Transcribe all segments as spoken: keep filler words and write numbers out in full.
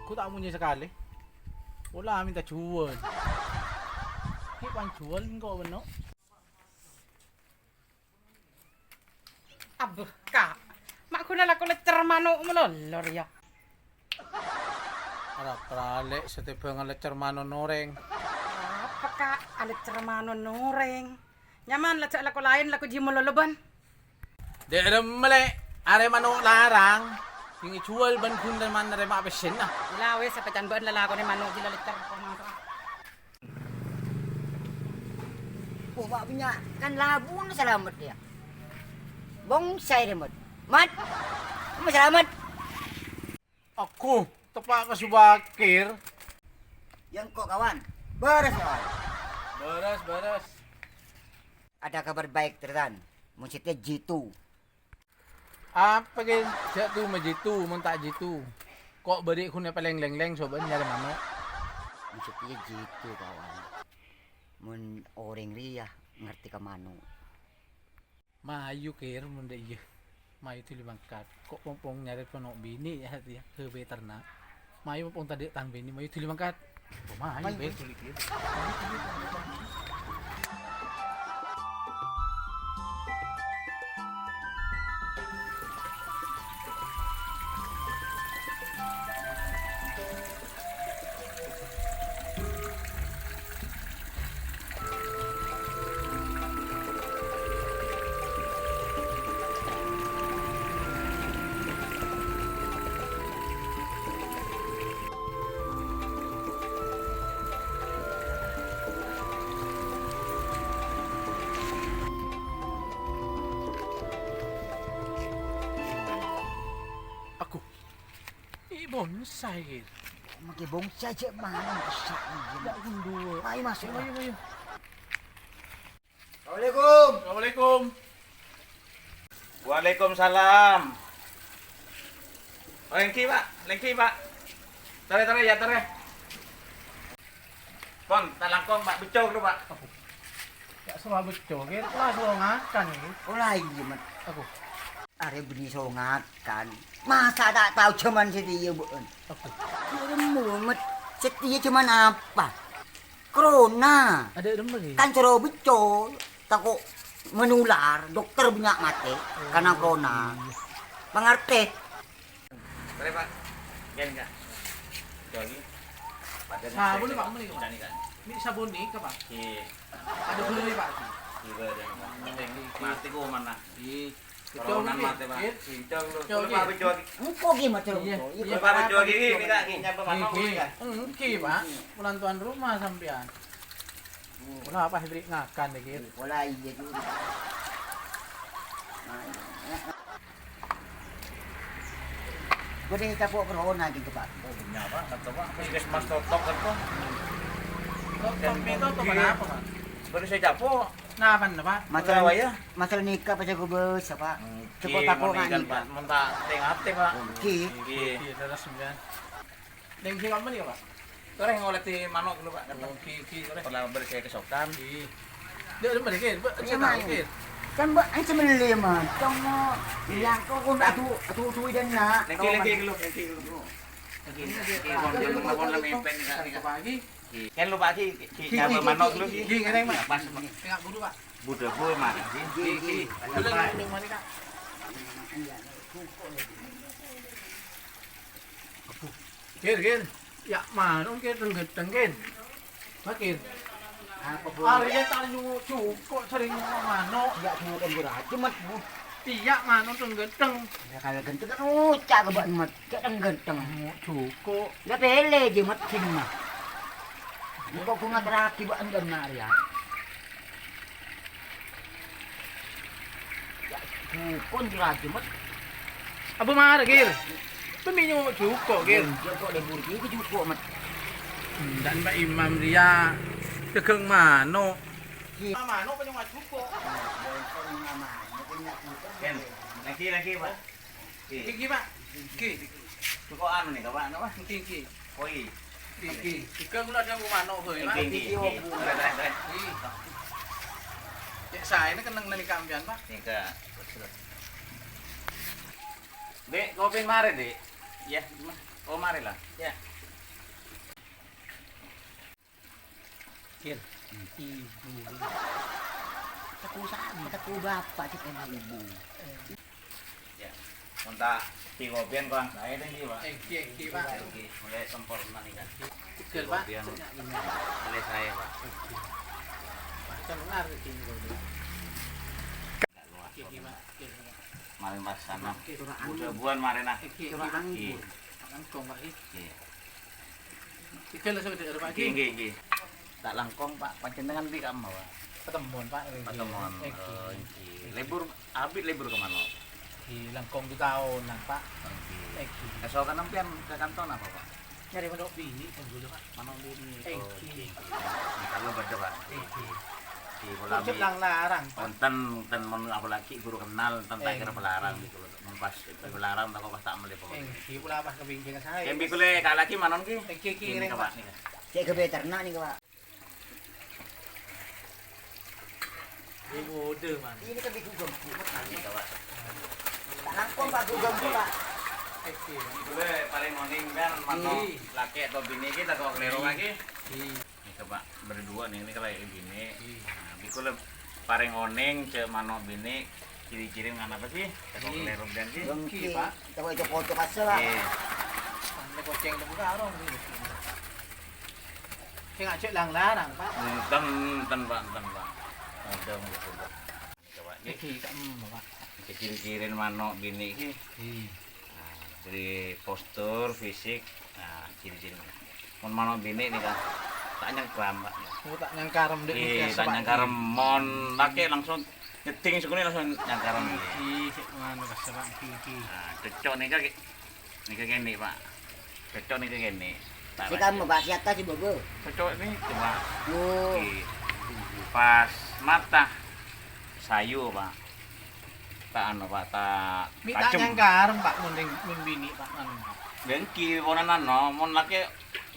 Ghu ta' monyè sakalè. Pola mènta juwâl. Ghi' pan juwâl engko' bânno'. Abbâ, Ka'. Ma' ghuna lako leccer mano' malolo rèya. Ara-para lè' satèbhângan leccer mano' orèng. Apa, Ka'? Aleccer mano' orèng. Nyaman la jhâ' lako laèn, lako jiyâ malolo bân. Dâ' remma lè', arè mano' larang, sè èjuwâl bân ghun narèma pèssèna. Ella wes, sapacan bâ'ân lalakonè mano' jiyâ la leccer, kok mangka. Oh, Pak, punya kan labuna salamet ya. Bonsai rè, Mat. Mat. Kamu selamat. Aku tepa' ka Subakir. Yang kok, kawan? Beres, kawan. Beres, beres. Ada kabar baik, Tretan. Mon satèya jitu. Apa, Gin? Jhâ' tu ma' jitu, mon ta' jitu. Kok bâri' ghuna palèng lèng-lèng sobâ nyarè mano'. Mon satèya jitu, kawan. Mon orèng rèya ngartè ka mano'. Mayu, Kir, mon dâ' iyâ. Mayu dhuli mangkat. Kok pong-pong nyarè pono' binè' ya, ya, ghâbây ternak. Mayu pong tadâ' tang binè', mayu dhuli mangkat. Oh, mayu, mayu, Kir. Dhuli, Kir. Aku. Ih, bonsai, Gir. Makè bonsai jhâ' mano' rusak, Gir. Ndak gundu. Ayo masuk, ayo, ayo. Assalamualaikum. Assalamualaikum. Waalaikumsalam. Lèngghi, Pak. Lèngghi, Pak. Tarè, tarè, ya, tarè. Pon, ta' langkong, Pak. Beccong dulu, Pak. Ya, soro beccong, Gir. Lah, soro ngakan, Gir. Oh, lah, iyâ, Mat. Aku. Arè bânnè soro ngakan. Masa ta' tao jhâman satèya, bâ'ân? Apa? Jhâ' remma, Mat. Satèya jhâman apa? Corona. Adâ' remma, Gir? Kan soro beccong. Tako' menular, dokter bânnya' matè karena corona. Pangartè. Boleh, Pak. Gini, Kak. Lagi. Sabun, Pak, mending, Pak. Ini, Kak. Ini sabun nih, Pak. Iya. Ada gula, Pak. Iya, ada. Mati gua mana? Iya. Corona mati, Pak. Iya. Cincong lu. Coba, Pak, bejo lagi. Engko' ghi, Mas, Iya, coba. Iya, iya. Pak, bejo lagi, ini, Kak. Ini nyampe mana, Iya, Kak? Enggak, Pak. Bulan tuan rumah sampean. Pola pas beri ngakan iki. Pola iya juga. Gue deh capok corona gitu, Pak. Oh, punya apa? Kata, Pak, puskesmas totok kan, Pak? Kok sampai itu tuh kenapa, Pak? Baru saya capok. Nah, apa, Pak? Masalah, Pegawai, ya? Masalah nikah apa jago bos, Pak? Oke, Cukup takut mau nggak nikah, nikah? Pak. Mau tak tengah, Pak. Oke. Oke. Oke, terus, sampean. Lèngghi kapan ya, Pak? Torè ngolèdhi manok dulu, Pak. Oh, ghi, ghi, torè. Pernah beli saya kesokan. Ghi. Dia udah beli, ghi. Mbak, Iya, saya tahu, Mas. Ghi. Kan, Mbak, kan sembelih, Mas. Cuma, Iya. Iya, kok, kok, aduh, aduh, aduh, dan nak. Lagi, Kalau lagi, Mas dulu, lagi, dulu. Lagi, Ini lagi, dia Pak. Dia Lagi, mau lagi, lagi, lagi, Pak. Lagi. Ghi. Kan lupa, ghi, ghi, Ghi, nyapa ghi, manok ghi, dulu, ghi, ghi. Ghi, ngereng, Mas. Nyapa, Mas. Tengah buru, Pak. Buda, bu, Mas. Ghi, ghi, ghi. Boleh, Pak. Boleh, mari, Kak. Kir, Kir. Ya, mano, Kir, teng-ghenteng, Kir. Bakir. Apa, Bu? Arya tanyo cuko' sering mano'. Ya, cuko' nggo raja, Mat, Bu. Tiya' mano' teng-ghenteng. Ya, kalau ghenteng kan ucak ke, Mat. Cek teng-ghenteng. Cuko'. Ya, pele je, Mat, sini, Mat. Ini kok bunga terakhir, Mat, enggak benar, ya. Ya, cuko' nggo raja, Mat. Apa marah, Kir? Pemminyo cuko', Kir. Iya, kok lebur juga cuko', Mat. Ndak, Pak Imam, dia dagang mano'. Iya. Mano' punya cuko'. Iya, punya mano', punya cuko'. Ken, lagi, lagi, Pak. Oke. Iki, Pak. Iki. Cuko' anu nih, Pak, apa? Iki, iki. Koi. Iki. Iki kula ada mano', koi, Pak. Iki, iki, iki. Terus, terus, terus. Iki. Cek saya ini kenang nang kampian, Pak. Nika. Terus, terus. Dek, kopi mari, Dek. Ya, oh, mari lah. Ya. Kir. Ibu. Teku sapa? Teku bapak, cek ana ibu. Eh. Ya. Mon ta' di kopian kurang sae ta' ngghi, Pak? Ngghi, ngghi, Pak. Ngghi, mulai sempurna nih, kan. Betul, Pak. Kopian mulai sae, Pak. Oke. Pak, kan ngerti ini, Pak. Ngghi, ngghi, Pak. Ngghi, Pak. Maring pas sana. Oke. Udah buan maring, nah. Oke, oke, Pak. Ngghi. Langsung, Pak, ngghi. Ngghi. Tiga lah sampai daerah, Pak, ngghi. Nggih, nggih, nggih. Ta' langkong, Pak, panjenengan bi' kamma, Pak? Patemon, Pak, nggih. Patemon. Nggih. Oh, nggih. Lebur, abit lebur kemana? Nggih, langkong du taon, Pak. Nggih. Nggih. Kasokan sampeyan ka kantor napa, Pak? Nyari manok bini, kan dulu, Pak. Manok bini. Nggih. Oh, nggih, nggih. Kalau beda, Pak. Nggih. Nggih, kula Kok bi' lang-larang, Pak? Wonten, wonten mon apalagi buru kenal, wonten tak kira pelarang gitu loh. Mon pas pelarang, tak pas tak meli pokoknya. Nggih, kula pas kepingin saya. Yang bi' kula kalagi manon ki. Nggih, nggih, Ini, nggih, Pak, Pak. Nih. Cek gawe ternak nih, Pak. Ini mode, Man. Ini kan digugem, Bu, Mas. Ini, Pak. Tak langkong, Pak, gugem, Bu, Pak. Oke. Gue paling oning kan, manok Iya. laki atau bini kita kok keliru Iya. lagi. Iya. Ini, Pak, berdua nih, ini kalau ini bini. Iya. Nah, di kula paling oning, cek manok bini, ciri-ciri ngana apa sih? Kita kok Iya. keliru dan sih. Dengki, Pak. Kita kok cocok-cocok aja, Pak. Iya. Sampai koceng itu karung, gitu. Sing ajak lang-larang, Pak. Enten, enten, Pak, enten, Pak. Ada, Pak. Coba, Iki, Pak, hmm, Pak. Ciri-ciri manok bini iki. Iya. Nah, dari postur, fisik, nah, ciri-ciri. Mon manok bini nih, Kak. Tak nyengkram, Pak. Oh, tak nyengkarem, Dek, Iya, biasa, tak Pak. nyengkarem. Mon laki langsung nyeting sekali langsung nyengkarem. Iki, cek mana, Pak, Pak. Iki, iki. Nah, cocok nih, Kak. Nèka kènè', Pak. Cocok nèka kènè'. Sè kamma, Pak, sè attas sè bâbâ. Cocok nèka, Pak. Oh. Ngghi. Pas mata sayu, Pak. Ta' anu, Pak, ta' Mi' ta' tajem. Nyangkarem, Pak, mon deng-, mon binè', Pak, anu, Pak. Dengki, ponan anu, mon lakè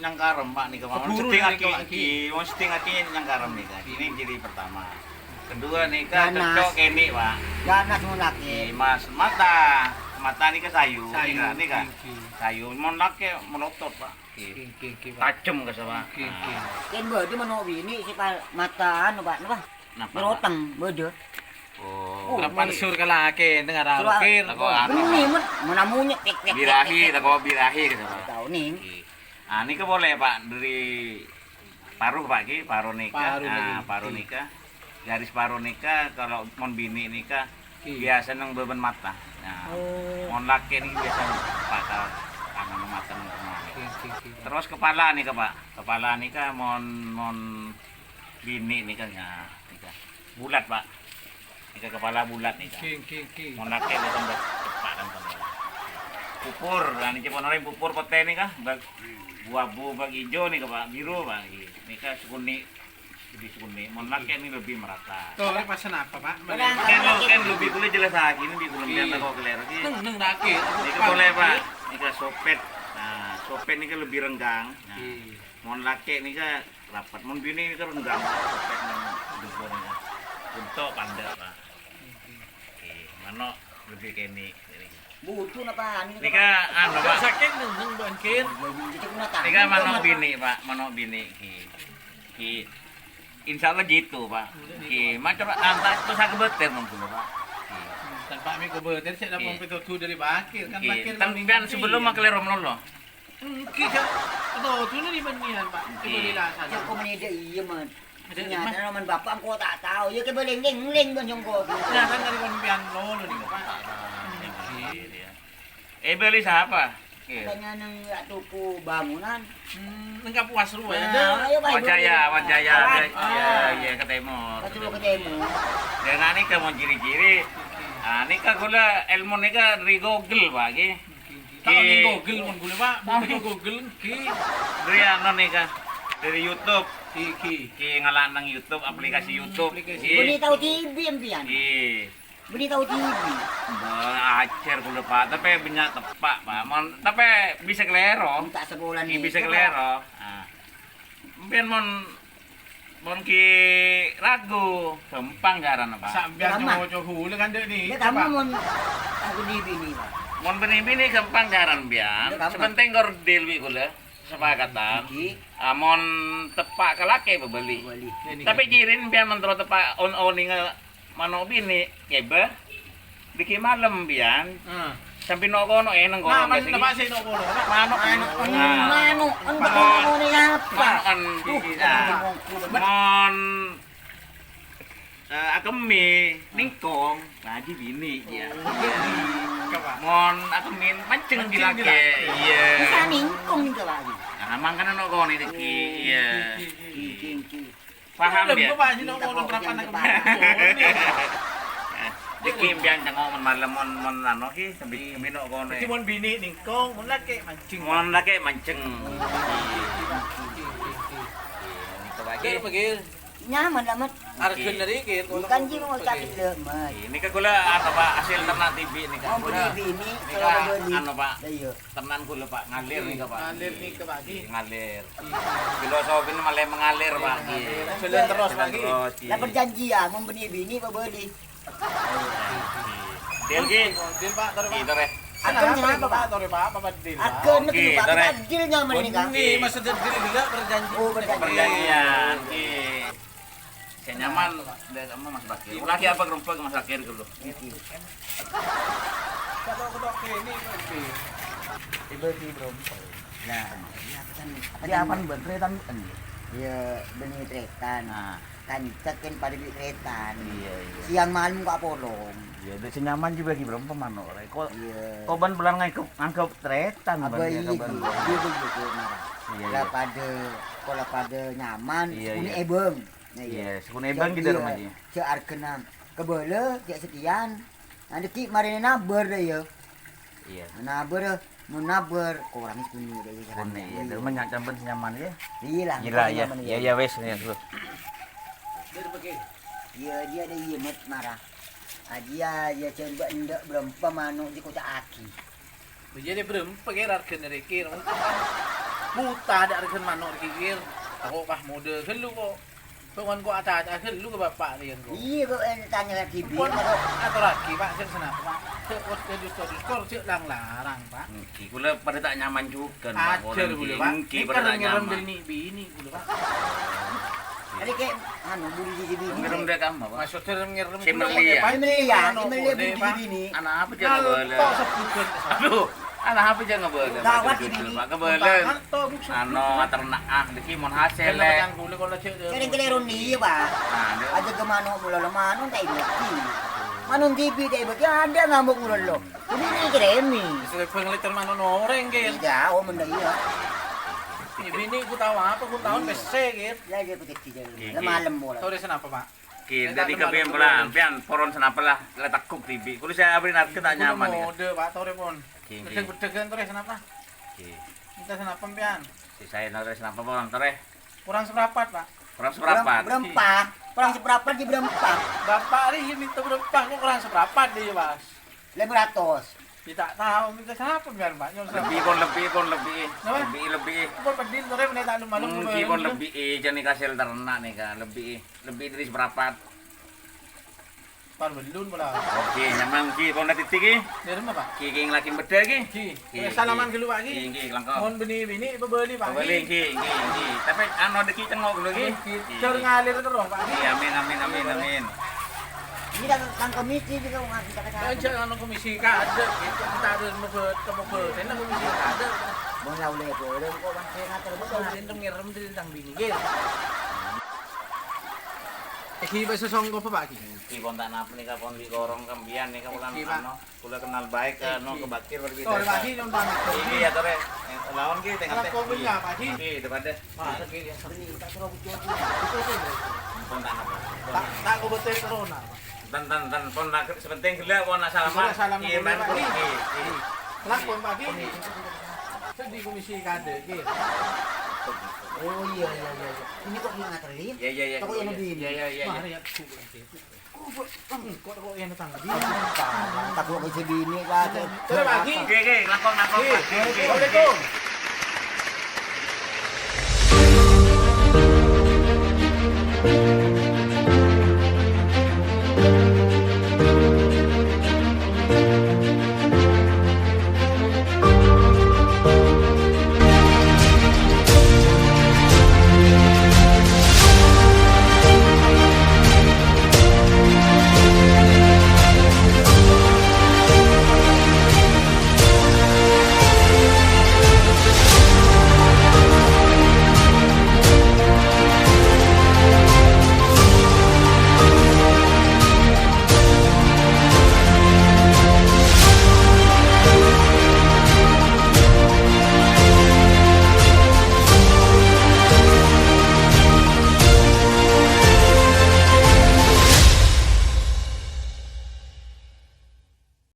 nyangkarem, Pak, nèka, Pak. Mon Keburu sedhing nèka, aki, Pak, ngghi. Ngghi, mon sedhing aki nyangkarem nèka. Ngghi. Ini ciri pertama. Kedua nèka, Ganas. Cocok kènè', Pak. Ganas mon lakè. Ngghi, Mas. Mata. Mata nèka sayu. Sayu, Nèka, nèka. Ngghi, ngghi. Sayu, mon lakè melotot, Pak. Ngghi. Ngghi, ngghi, ngghi, Pak. Tajem ka sapa? Ngghi, ngghi. Nah. Kèng bâdâ mano' binè' sè pa-, mata anu, Pak, napa? Napa, Pak? Nyeroteng, bâdâ. Oh. Oh, Ora bâdâ. Pansur ka lakè, dengar Sura-, rokir. Tako anu. Bânnè, men, manamunye, pek, pek, pek, Birahi, pek, pek. Tako birahi ka sapa? Tao, Ning. Ngghi. Ah, nèka polè, Pak, dâri paro, Pak, ngghi, paro nèka. Paro Ah, nèka. Paro Ngghi. nèka. Garis paro nèka, kalau mon binè' nèka, Ngghi. Biasa neng bâbân mata. Nah, Oh. mon lakè nèka biasa neng pakal, anu, neng mata neng kemana. Ngghi, ngghi, ngghi. Terus kepala nèka, Pak. Kepala nèka mon, mon binè' nèka, nah, nèka. Bulat, Pak. Nèka kepala bulat nèka. Ngghi, ngghi, ngghi. Mon lakè nèka tambah cepak kan, Pak. Pupur, nah, nèka mon orèng pupur potè nèka, bâk-, bu-abu, bâk ijo nèka, Pak, biru, Pak. Nèka sakonè'. Lebbi sakonè', mon lakè nèka lebbi merata. Tuh, ini pas kenapa, Pak? Kèng, kèng lebbi kulâ jelasaghi, nèka bi' kulâ Iya. Tako kalèro, ngghi. Neng, neng, lakè. Nèka polè, Pak. Nèka sopet. Nah, sopet nèka lebbi renggang. Nah, Iya. mon lakè nèka rapet, mon binè nèka renggang, Pak. Sopet neng dhuwur nèka. Untuk pandâ', Pak. Oke, mano' lebbi kènè'. Butuh napa anu, Nèka, anu, Pak. Sakè' neng, neng, bângkèn. Nèka mano' binè', Pak, mano' binè', ngghi. Ngghi. Insyaallah gitu, Pak. Ngghi, macem anta' terus aku beter mon kulâ, Pak. Ngghi. Kan Pak Miko beter, saya dapat Ngghi. Petodu dari Bakir. Kan Ngghi. Bakir Kan mami sampeyan ngerti, sebelum ya. Maklè romlolo. Ngghi, Cak. Aduh, dulu di benian, Pak. Ngghi. Coba di dasar. Cak, kok menida iya, Man. Ada, Ternyata Mas. Nama bapak engko' ta' tao. Ya, coba leng-leng, leng, Bang, jongko. Nah, kan dari sampeyan lolo nih, Pak. Ngghi. Ngghi, ya. Eh, beli siapa? Ngghi. Katanya neng ya toko bangunan. Hmm, neng Kapuas Rua, Nah, ya? Ayo, Pak, Wajaya, dulu. Wajaya, Awas. Iya, iya, ke timur. Pas lu ke timur. Dan ini kamu ciri-ciri. Ah, ini kan gula ilmu ini kan dari Google, Pak, ngghi. Ngghi, ngghi. Kalau Ngghi. Ning Google, mon gula, Pak. Buka Google, ngghi. Dari anu nih, kan. Dari YouTube. Ngghi, ngghi. Ngghi, ngala' nang YouTube, aplikasi Hmm, YouTube. Aplikasi. Ngghi. Bânnè tao T V, empiyan. Ngghi. Bânnè tao T V. Bâh, ajhâr kulâ, Pak. Tapè bânnya' teppa', Pak. Mon, tapè bisa kalèro. Minta sekolah Ngghi, nih, bisa coba. Kalèro. Ah. Mbiyen mon, mon ghi ragu, ghâmpang carana, Pak. Sampeyan Lama. Coco hule kan, Dek, nih. Ya, kamu Pak. Mon, ah, bini-bini, Pak. Mon bini-bini ghâmpang carana, mbiyen. Ya, kamu, Pak. Sepenting kor deal bi' kulâ. Sepakatan. Iki. Ah, mon teppa' ka lakè' pabâli. Pabâli. Tapè jirin bi'en mon terro teppa' on-, onènga mano' binè', kèbâ. Dâgghi' malem bi'en. Ah. Sampè' no'-kono' è nang Nah, kono man-, kasènggi. Teppa' sè no'-kono', Pak. Mano'. Mano', Nah. Mano', mon, mon, mon, mon, mon, Eh, akemmè, nèngkong, laju binè', ya. Oh, iya. Mon akemmè, mancèng di lakè'. Mancèng di lakè'. Iya. Bisa nèngkong nèngkong lagi. Nah, mangkana no' konè dâgghi', iya. Nèngkong, nèngkong. Paham, ya? Kok banyak no' konè, berapa nak kembali? Dâgghi' bi'en cengok mon malem, mon, mon anu, ki, sambi, sambi no' konè. Jadi mon binè' nèngkong, mon lakè' mancèng. Mon lakè' mancèng. Iya, nèngkong lagi. Betul, betul. Nyaman, Mat. Arghâna rèya, Kir. Bukan, Ji, mau sakit, lho, Mat. Ini ke gula apa, Pak? Hasil ternak tibi nih, Kak. Mau beli bini, nèka, kalau beli. Anu, Pak. Lah, iya. Ternak gula, Pak. Ngalir nih, Pak. Ngalir nih, Pak, Ji. Ngalir. Iya. Filosofi ini malah mengalir, Pak. Iya. Jalan terus, Pak, Ji. Jalan terus, Ji. Lah, perjanjian, mau beli bini, apa beli? Deal, Ki. Deal, Pak, taruh, Pak. Ki, taruh. Akan kenapa, Pak? Taruh, Pak. Apa deal, Pak? Akan Oke, kenapa? Taruh. Deal nyaman ini, Kak. Ini, maksudnya deal juga perjanjian. Oh, perjanjian. Perjanjian, Ki. Sè nyaman, dâ' kamu Mas Bakir. Lagi apa gerompol Mas Bakir dulu? Iki. Kalau ketok ini, Pak. Tiba-tiba gerompol. Nah, iya, apa kan? Apa kan? Iya, bânnè trètan. Iya, bânnè trètan. Nah. Kan cèt kan padâ bi' trètan. Iya, iya. Siang malem kok apolong. Iya, dâ' sè nyaman jiyâ bâgi bârâmpa mano' rè. Ko-, Iya. Kobân bâlân nganggep, nganggep trètan. Apa bân, iya, iya, kobân. Iya, iya, iya, iya, marah. Iya, La iya. Padâ, kok la padâ nyaman, Iya, sèkoni iya. Èbâng. Nah, iya. Iya, sèkoni Èbâng gitu, Iya. Roma, iya. Jhâ' arghâna kabâlâ, jhâ' sakèyan. Nah, dâgghi' marèna nabâr, ya. Iya. Nabâr, mon nabâr, korang sèkoni, ya, iya, Sèkoni, iya. Dâ' menya' campur sè nyaman, ya. Iya, lah, Gila, sè ya. nyaman, Ya, iya. Ya, wes, ya, tuh. Iya, iya, dâ' iyâ, Mat, marah. Ajiyâ, ya, coba endak bârâmpa mano' jhâ' koca'aghi. Iyâ, dâ' bârâmpa, Kir, arghâna rèya, Kir. Buta dâ' arghâna mano' rèya, Kir. Tako' pas modâ ghâllu, kok. Kok kan kok aca-aca ghâllu ka Bapak rèya, kok. Iya, kok, eh, tanya lagi, Bi. Ampon, kok atorraghi, Pak, jhâ' sanapa, Pak? Jhâ' kos jhâ' dus-kodus, kor jhâ' lang-larang, Pak. Ngghi, kaulâ padâ ta' nyaman jhughân, Pak. Ajhâr kaulâ, Pak. Ngghi, padâ ta' nyaman. Ngerem-ngerem binè' kaulâ, Pak. Tadi kayak, anu, budi gigi binè'. Ngerem dâ' kamma, Pak? Maksudnya ngerem Sè kaulâ, melli, ya? Pak. Sè melli, ya. Sè melli budi gigi binè'. Ana apa jhâ' kabâlâ? Ngantos sebulan. Aduh, ana apa jhâ' ngabâlâ, Pak? Gawat ini. Pak, kabâlâ. Ngantos, Bu. Anu, aterna'a, nèka mon hasil, Kena lè. Macang kaulâ, kaulâ jhâ', Sering keliru nih, Pak. Nah, dâ'. Aja ke mano' mula lo mano' ta' ibâgi. Mano' dibi' ta' ibâgi, ada ngamuk mula lo. Ini nih kremi. Selebbhâ ngelecor mano' noreng, Kir. Iya, oh, bener, iya. Binè' ku tao apa, ku taon Iya. Pèssè, Kir. Ya, ya, begitu, ya. Iya, iya. Malem, mula. Sore sanapa, Pak? Ki, Saya dâri tak kabin lemah pelan, lembut. Pian poron sanapa la, la teguk tibi'. Kulo saya abri narga tak Kulo nyaman, ya. Mode, Pak, tore pon. Ki, ki. Gedeg-gedegan tore sanapa? Ki. Minta sanapa, pian? Si saya nore sanapa, pon, tore? Kurang seprapat, Pak. Kurang seprapat? Berempa. Kurang seprapat di berempa. Bapak ini minta berempa, kok kurang seprapat dia, Mas? Lima ratus. Ya, tak tahu, minta sanapa, pian, Pak? Nyuwun Lebih, sanapa? Pon, lebih, pon, lebih. Napa? Lebih, lebih. Pon pedin, tore, meneh tak lu malu, Mungkin, pon, lebih, eh, jani kasil ternak nih, Kak. Lebih. Lebih dari seprapat. Pan bellun pala. Oke, nyaman ki, pon titi ki. Dari mana, Pak? Ki, ki, lagi beda ki. Ki. Ki, Eh, salaman ki. Dulu, Pak, ki. Ki, ki, langkong. Mohon bini-bini, pebeli, Pak, Pebeli, ki. Ki, ki, ki. Tapi, anu, deki cengok dulu, ki. Ki, Ki. Jor ngalir terus, Pak, ki. Ki, amin, amin, amin, amin. Ini kan, kan komisi juga, Mas, kita Ya, kata. Jangan komisi kada, gitu. Kita ada mebet, kamu bet. Ini komisi kada. Mau lau le, boleh, kok, Mas, saya ngatur, Mas. Kok ngirim, ngirim dari tang bini, gitu. Iki bakso songko apa, Pak, iki? Iki pon tak napa nih, pon di korong kembian nih, kamu kan Iki, Pak. Ano, kula kenal baik ke Iki. No ke Bakir berbeda. Sorry, Pak, iki nyumpang. Iki ya, tore. Eh, lawan ki tengah teh. Kok punya, Pak, iki? Iki, depan deh. Pak, iki ya, sering tak suruh butuh. Pon tak napa. Tak, tak kok betul corona, Pak. Dan, dan, dan, pon nak sepenting gila, pon nak salaman. Sudah salaman Iya, dulu, men, Pak, iki. Iki, iki. Lakon, Pak, iki. Sedih komisi kada, iki. Oh, iya, iya, iya, iya. Ini kok ingat, Lin? Iya, iya, iya. Kok yang lebih ini? Iya, iya, iya, iya. Mari ya, Bu. Kok, kok, kok yang datang? Di. Takut ke sini, Pak. Terima kasih. Oke, oke, lakon, lakon, Pak. Oke, oke. Assalamualaikum.